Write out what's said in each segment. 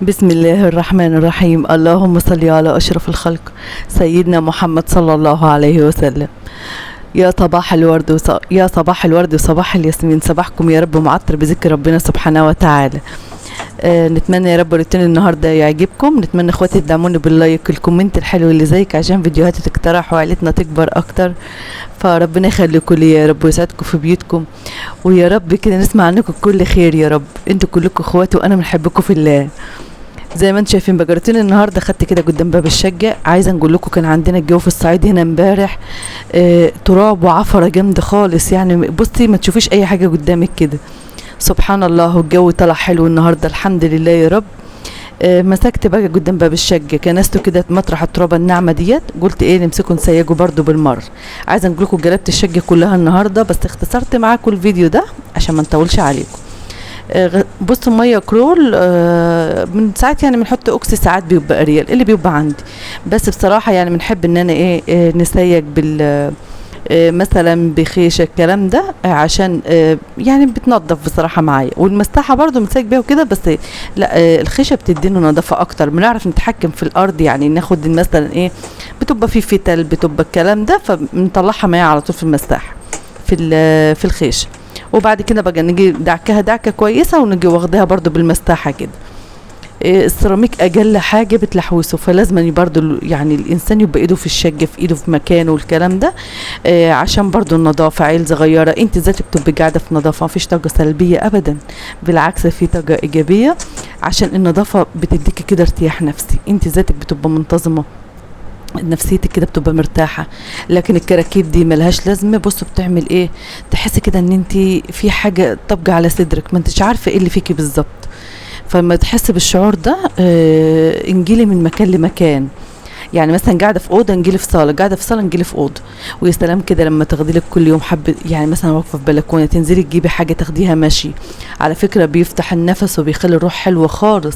بسم الله الرحمن الرحيم. اللهم صل على أشرف الخلق سيدنا محمد صلى الله عليه وسلم. يا صباح الورد يا صباح الورد وصباح الياسمين. صباحكم يا رب معطر بذكر ربنا سبحانه وتعالى. نتمنى يا رب روتين النهارده يعجبكم. نتمنى اخواتي تدعموني بال like وال comment الحلو اللي زيك عشان فيديوهاتي تقترح وعيلتنا تكبر اكتر. فربنا يخليكم لي يا رب ويسعدكم في بيوتكم، ويا رب كده نسمع عنكم كل خير يا رب. انتوا كلكم اخواتي وانا بنحبكم في الله. زي ما انتم شايفين بقى روتين النهارده خدت كده قدام باب الشقة. عايزه نقول لكم كان عندنا الجو في الصعيد هنا امبارح تراب وعفره جامدة خالص، يعني بصي ما تشوفيش اي حاجة قدامك كده. سبحان الله الجو طلع حلو النهارده الحمد لله يا رب. مسكت بقى قدام باب الشقة كنسته كده مطرح الترابه الناعمة ديت، قلت ايه نمسكه نسيجه برده بالمرة. عايزه نقول لكم جلبت الشقة كلها النهارده، بس اختصرت معاكم الفيديو ده عشان ما نطولش عليكم. بصوا مية كرول من ساعات يعني بنحط اوكسي، ساعات بيبقى اريال اللي بيبقى عندي، بس بصراحة يعني بنحب ان انا ايه نسيج بال مثلا بخيشه الكلام ده، عشان يعني بتنضف بصراحة معايا. والمساحة برضو بنسيج بيها وكده، بس لا الخيشه بتدينا نظافة اكتر، بنعرف نتحكم في الارض. يعني ناخد مثلا ايه بتبقى في فتل بتبقى الكلام ده، فبنطلعها معايا على طول في المساحة في الخيشه. وبعد كده بقى نجي دعكها دعكه كويسة ونجي واخدها برضو بالمساحه كده. السيراميك اجل حاجة بتلحوسه، فلازم برضو يعني الانسان يبقى ايده في الشقة، في ايده في مكانه والكلام ده، عشان برضو النظافة. عيل صغيرة انت ذاتك بتبقي قاعدة في نظافة، مفيش طاقة سلبية ابدا، بالعكس في طاقة ايجابية، عشان النظافة بتديكي كده ارتياح نفسي، انت ذاتك بتبقى منتظمة، نفسيتك كده بتبقى مرتاحة. لكن الكراكيب دي ملهاش لازمه. بصوا بتعمل ايه، تحسي كده ان انت في حاجة طبقه على صدرك، ما انتش عارفه ايه اللي فيكي بالظبط. فما تحس بالشعور ده انجلي من مكان لمكان. يعني مثلا قاعدة في اوضة انجلي في صاله، قاعدة في صاله انجلي في اوضة. ويا سلام كده لما تاخدي لك كل يوم حبه، يعني مثلا واقفة في بلكونة تنزلي تجيبي حاجة تاخديها ماشي. على فكرة بيفتح النفس وبيخلي الروح حلوة خالص.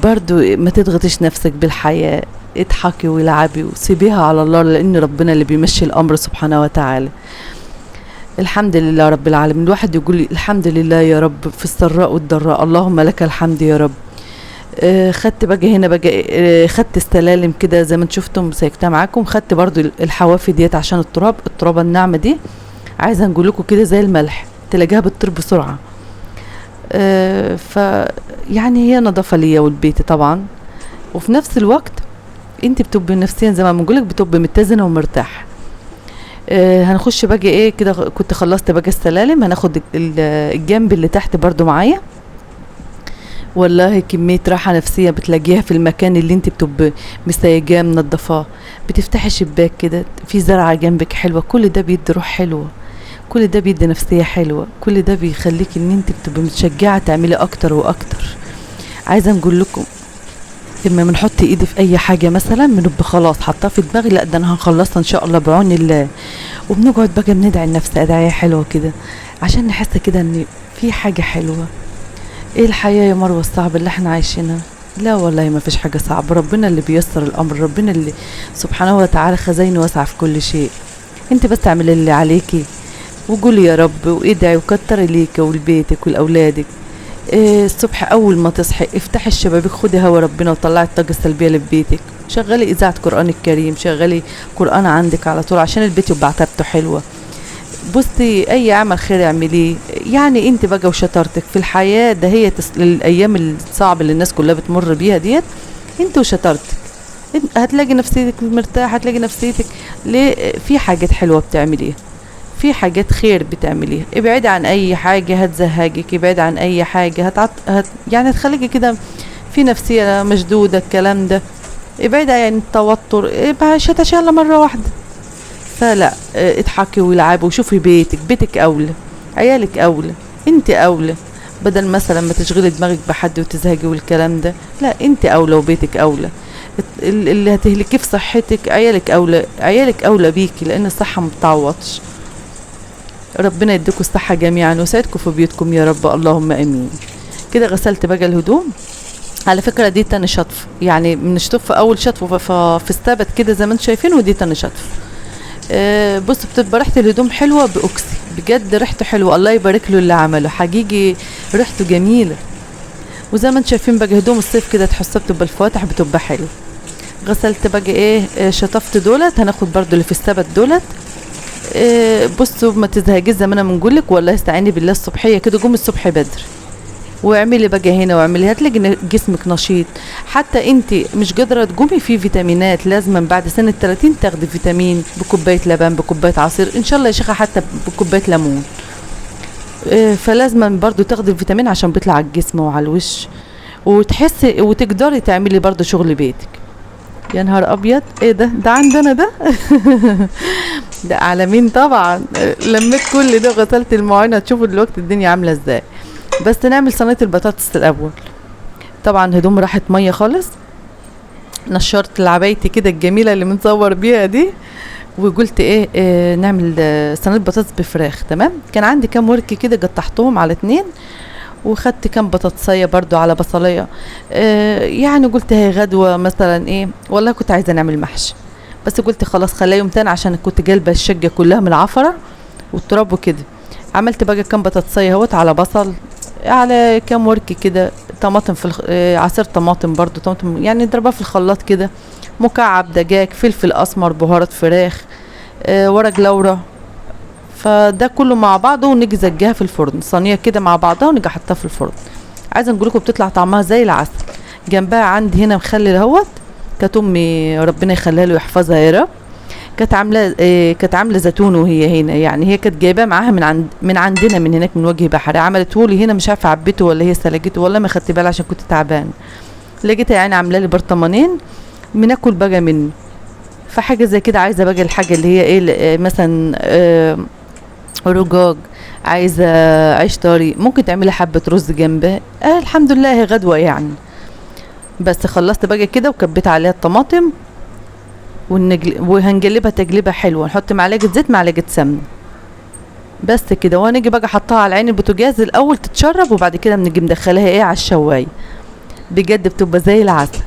برضو ما تضغطيش نفسك بالحياة، اضحكي والعبي وسيبيها على الله، لان ربنا اللي بيمشي الامر سبحانه وتعالى. الحمد لله رب العالمين. الواحد يقول الحمد لله يا رب في السراء والضراء، اللهم لك الحمد يا رب. خدت بقى هنا بقى خدت السلالم كده زي ما انتم شفتم سيكتها معاكم. خدت برضو الحوافي ديت عشان التراب، الترابه الناعمة دي عايزه نقول لكم كده زي الملح تلاقيها بتطير بسرعة. ف يعني هي نظافة ليا والبيت طبعا، وفي نفس الوقت انت بتبقي نفسيا زي ما بنقولك بتبقي متزنة ومرتاحه. هنخش بقى ايه كده، كنت خلصت بقى السلالم، هناخد الجنب اللي تحت برضو معايا. والله كمية راحة نفسية بتلاقيها في المكان اللي انت بتبقي مسيجاه منضفاه، بتفتحي شباك كده في زرعة جنبك حلوة، كل ده بيدي روح حلوة، كل ده بيدي نفسية حلوة، كل ده بيخليك ان انت بتبقي متشجعة تعملي اكتر واكتر. عايزة نقول لكم لما بنحط ايدي في اي حاجة مثلا بنبقى خلاص حطها في دماغي، لا ده انا هنخلصها ان شاء الله بعون الله، وبنقعد بقى بندعي لنفس ادعية حلوة كده عشان نحس كده ان في حاجة حلوة. ايه الحياة يا مروه الصعبة اللي احنا عايشينها؟ لا والله ما فيش حاجة صعبة، ربنا اللي بيسر الامر، ربنا اللي سبحانه وتعالى خزينة واسعة في كل شيء. انت بس اعملي اللي عليكي وقولي يا رب وادعي وكتري ليكي ولبيتك ولاولادك. الصبح اول ما تصحي افتحي الشبابيك، خدي هوا ربنا وطلعي الطاقة السلبية اللي في بيتك، شغلي اذاعة قران الكريم، شغلي قران عندك على طول عشان البيت يبقى عتبته حلوة. بصي اي عمل خير اعمليه، يعني انت بقى وشطارتك في الحياة ده، هي الايام الصعبة اللي الناس كلها بتمر بيها ديت، انت وشطارتك هتلاقي نفسيتك مرتاحة، هتلاقي نفسيتك ليه في حاجات حلوة بتعمليها، في حاجات خير بتعمليها. ابعدي عن اي حاجة هتزهقك، ابعدي عن اي حاجة يعني هتخليكي كده في نفسية مشدودة الكلام ده، ابعدي عن التوتر، مش هتشيل مرة واحدة. فلا اضحكي والعبي وشوفي بيتك، بيتك اولى، عيالك اولى، انت اولى، بدل مثلا ما تشغلي دماغك بحد وتزهقي والكلام ده، لا انت اولى وبيتك اولى. اللي هتهلكيه في صحتك عيالك اولى، عيالك اولى بيكي، لان الصحة ما بتعوضش. ربنا يديكم الصحة جميعا ويسعدكم في بيوتكم يا رب، اللهم امين. كده غسلت بقى الهدوم. على فكرة دي تاني شطف، يعني بنشطف اول شطف في السبت كده زي ما انتم شايفين، ودي تاني شطف. بصوا بتبقى ريحة الهدوم حلوة بأوكسي، بجد ريحته حلوة، الله يبارك له اللي عمله، حقيقي ريحته جميلة. وزي ما انتم شايفين بقى هدوم الصيف كده تحسها بتبقى الفواتح بتبقى حلو. غسلت بقى ايه، شطفت دولت، هناخد برضو اللي في السبت دولت. بصوا ما تزهقيش زي ما انا بنقولك، والله استعيني بالله الصبحية كده، قومي الصبح بدري واعملي بقى هنا واعملي، هتلاقي ان جسمك نشيط. حتى انت مش قادرة تقومي، في فيتامينات لازم بعد سنة 30 تاخدي فيتامين بكوبايه لبن، بكوبايه عصير، ان شاء الله يا شيخه حتى بكوبايه ليمون. فلازم برضو تاخدي الفيتامين عشان بيطلع على الجسم وعلى الوش، وتحسي وتقدري تعملي برضو شغل بيتك. يا نهار ابيض، ايه ده؟ ده عندنا ده ده على مين طبعا. لميت كل ده وغسلت المواعين، هتشوفوا دلوقتي الدنيا عامله ازاي. بس نعمل صينية البطاطس الاول. طبعا هدوم راحت مية خالص، نشرت العبايتي كده الجميلة اللي بنصور بيها دي، وقلت ايه، نعمل صينية بطاطس بفراخ. تمام، كان عندي كام ورك كده قطعتهم على 2، وخدت كام بطاطسيه برضو على بصليه. يعني قلت هي غدوه مثلا ايه، والله كنت عايزه نعمل محشي، بس قلت خلاص خليها يوم تاني عشان كنت جالبه الشقة كلها من العفره والتراب وكده. عملت بقى كام بطاطسيه اهوت على بصل، على كام ورك كده طماطم في عصير طماطم برضو، طماطم يعني نضربها في الخلاط كده، مكعب دجاج، فلفل اسمر، بهارات فراخ، ورق لورا، فده كله مع بعضه، ونيجي زجها في الفرن صينية كده مع بعضها، ونيجي حطها في الفرن. عايزه اقول لكم بتطلع طعمها زي العسل. جنبها عندي هنا مخلل اهوت، كانت امي ربنا يخليها له ويحفظها يا رب، كانت عامله زيتون وهي هنا، يعني هي كانت جايباه معاها من عندنا من هناك من وجه بحري، عملته لي هنا، مش عارفه عبيته ولا هي سلجته، والله ما خدت بالي عشان كنت تعبانة. لقيتها يعني عامله لي برطمانين بناكل بقى منه. فحاجه زي كده عايزه بقى الحاجة اللي هي ايه، مثلا رجاج، عايزه عيش طري، ممكن تعملي حبه رز جنبه. الحمد لله هي غدوه يعني. بس خلصت بقى كده وكبيت عليها الطماطم وهنقلبها تقليبه حلوة، نحط معلقه زيت معلقه سمن بس كده، وهنيجي بقى حطها على عين البوتاجاز الاول تتشرب، وبعد كده بنيجي مدخلها ايه على الشوايه. بجد بتبقى زي العسل.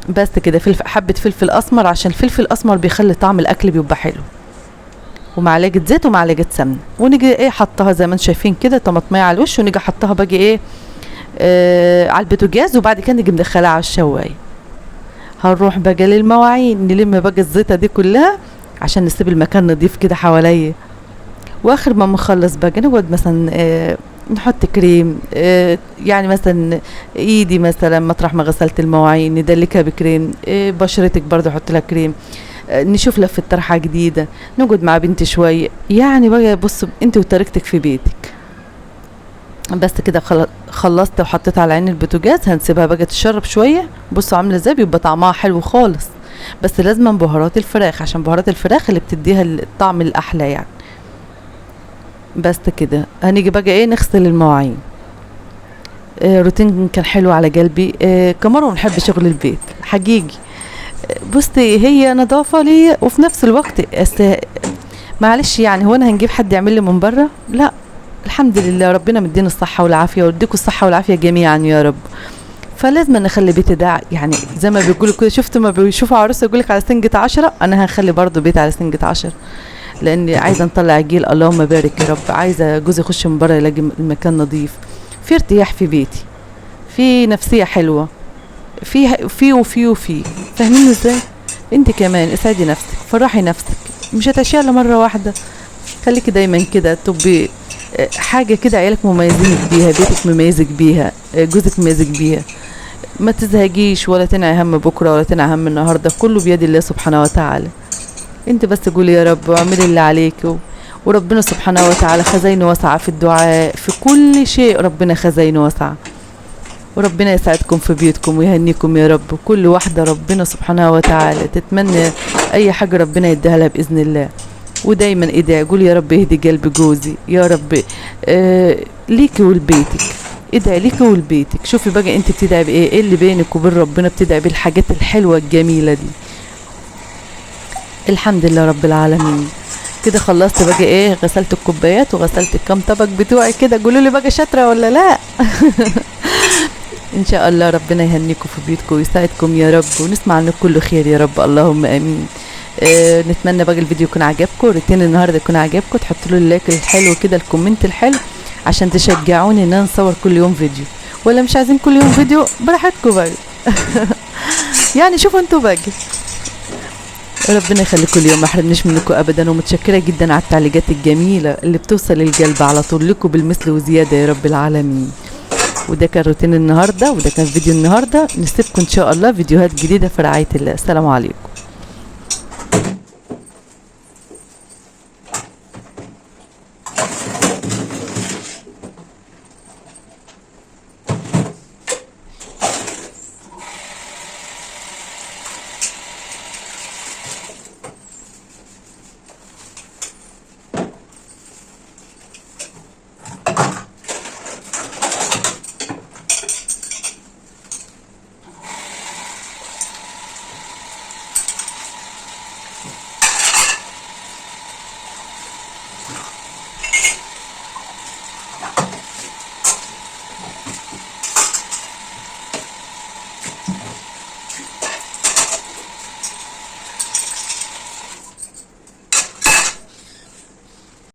بس كده حبه فلفل اسمر، عشان الفلفل الاسمر بيخلي طعم الاكل بيبقى حلو، ومعلقة زيت ومعلقة سمنه، ونيجي ايه حطها زي ما انتم شايفين كده طماطميه على الوش، ونيجي حطها بقى ايه على البوتاجاز، وبعد كده نيجي مدخلها على الشوايه. هنروح بقى للمواعين، نلم بقى الزيطة دي كلها عشان نسيب المكان نضيف كده حواليا. واخر ما نخلص بقى نقعد مثلا نحط كريم، يعني مثلا ايدي مثلا مطرح ما غسلت المواعين ندلكها بكريم، بشرتك برضه حط لها كريم، نشوف لفه طرحه جديدة، نقعد مع بنتي شوية، يعني بقى بص انت وطريقتك في بيتك. بس كده خلصت وحطيت على عين البوتاجاز، هنسيبها بقى تشرب شوية. بصوا عامله ازاي، بيبقى طعمها حلو خالص، بس لازم بهارات الفراخ عشان بهارات الفراخ اللي بتديها الطعم الاحلى يعني. بس كده هنيجي بقى ايه نغسل المواعين. روتين كان حلو على قلبي. كمرة بنحب شغل البيت حقيقي. بصي هي نظافة لي، وفي نفس الوقت معلش يعني هو انا هنجيب حد يعمل لي من بره؟ لا، الحمد لله ربنا مدينا الصحة والعافية، ويديكم الصحة والعافية جميعا يا رب. فلازم نخلي بيتي ده يعني زي ما بيقولوا كده، شفت ما بيشوفوا عروسه يقولك على سنجة 10، انا هخلي برضو بيت على سنجة 10، لاني عايزه نطلع جيل اللهم بارك يا رب. عايزه جوزي يخش من بره يلاقي المكان نظيف، في ارتياح في بيتي، في نفسية حلوة، في في وفي وفي، فاهمين ازاي؟ انت كمان اسعدي نفسك، فرحي نفسك، مش هتعيشيها الا مرة واحدة. خليكي دايما كده تبقي حاجة كده عيالك مميزينك بيها، بيتك مميزك بيها، جوزك مميزك بيها. ما تزهقيش ولا تنعي هم بكره ولا تنعي هم النهارده، كله بيد الله سبحانه وتعالى. انت بس قولي يا رب واعملي اللي عليك، وربنا سبحانه وتعالى خزينة واسعة في الدعاء، في كل شيء ربنا خزينة واسعة. وربنا يسعدكم في بيوتكم ويهنيكم يا رب. كل واحدة ربنا سبحانه وتعالى تتمنى اي حاجة ربنا يديها لها باذن الله. ودايما ادعي قولي يا رب اهدي قلب جوزي يا رب، ليكي ولبيتك، ادعي ليكي ولبيتك. شوفي بقى انت بتدعي بايه، ايه اللي بينك وبين ربنا بتدعي بالحاجات الحلوة الجميلة دي. الحمد لله رب العالمين. كده خلصت بقى ايه، غسلت الكوبايات وغسلت الكام طبق بتوعي كده. قولوا لي بقى شاطرة ولا لا؟ ان شاء الله ربنا يهنيكم في بيوتكم ويسعدكم يا رب، ونسمع عنكم كل خير يا رب، اللهم امين. نتمنى بقى الفيديو يكون عجبكم، روتين النهارده يكون عجبكم، تحطوا له ال like الحلو كده، ال comment الحلو، عشان تشجعوني ان انا نصور كل يوم فيديو. ولا مش عايزين كل يوم فيديو؟ براحتكم بقى. يعني شوفوا انتوا بقى. ربنا يخليكم اليوم، ما حرمنيش منكم ابدا، ومتشكره جدا على التعليقات الجميلة اللي بتوصل للقلب على طول، لكم بالمثل وزيادة يا رب العالمين. وده كان روتين النهارده، وده كان فيديو النهارده. نسيبكم ان شاء الله فيديوهات جديدة في رعاية الله. السلام عليكم.